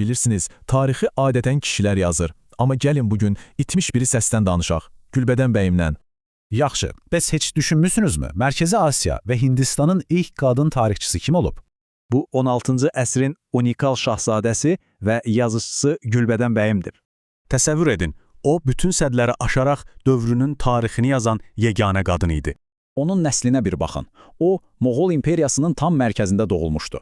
Bilirsiniz, tarixi adətən kişilər yazır. Amma gəlin bugün itmiş biri səsdən danışaq. Gülbədən bəyimlə. Yaxşı, bəs heç düşünmüsünüzmü? Mərkəzi Asiya və Hindistanın ilk qadın tarixçisi kim olub? Bu 16-cı əsrin unikal şahzadəsi və yazıçısı Gülbədən bəyimdir. Təsəvvür edin, o bütün sədləri aşaraq dövrünün tarixini yazan yeganə qadın idi. Onun nəslinə bir baxın. O, Moğol imperiyasının tam mərkəzində doğulmuşdu.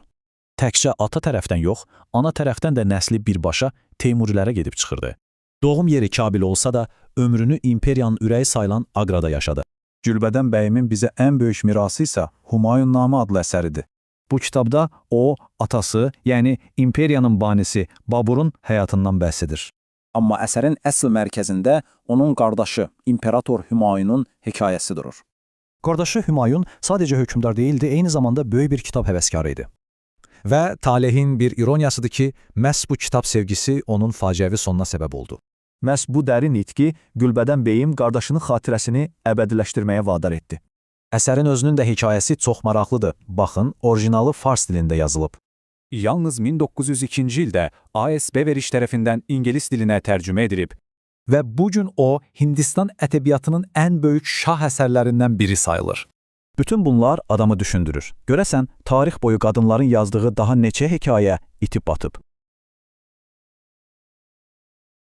Təkcə ata tərəfdən yox, ana tərəfdən də nəsli birbaşa Teymurilərə gedib çıxırdı. Doğum yeri Kabil olsa da, ömrünü imperiyanın ürəyi sayılan Aqrada yaşadı. Gülbədən bəyimin bizə ən böyük mirası isə Humayunnamə adlı əsəridir. Bu kitabda o, atası, yəni imperiyanın banisi Baburun həyatından bəhs edir. Amma əsərin əsl mərkəzində onun qardaşı İmperator Hümayunun hekayəsi durur. Qardaşı Hümayun sadəcə hökmdar deyildi, eyni zamanda böyük bir kitab həvəskarı idi. Və talehin bir ironiyasıdır ki, məhz bu kitab sevgisi onun faciəvi sonuna səbəb oldu. Məhz bu dərin itki Gülbədən bəyim qardaşının xatirəsini əbədiləşdirməyə vadar etdi. Əsərin özünün də hekayəsi çox maraqlıdır. Baxın, orijinalı fars dilində yazılıb. Yalnız 1902-ci ildə A.S. Beveriç tərəfindən ingilis dilinə tərcümə edilib. Və bu gün o, Hindistan ədəbiyyatının ən böyük şah əsərlərindən biri sayılır. Bütün bunlar adamı düşündürür. Görəsən, tarix boyu qadınların yazdığı daha neçə hekayə itib batıb?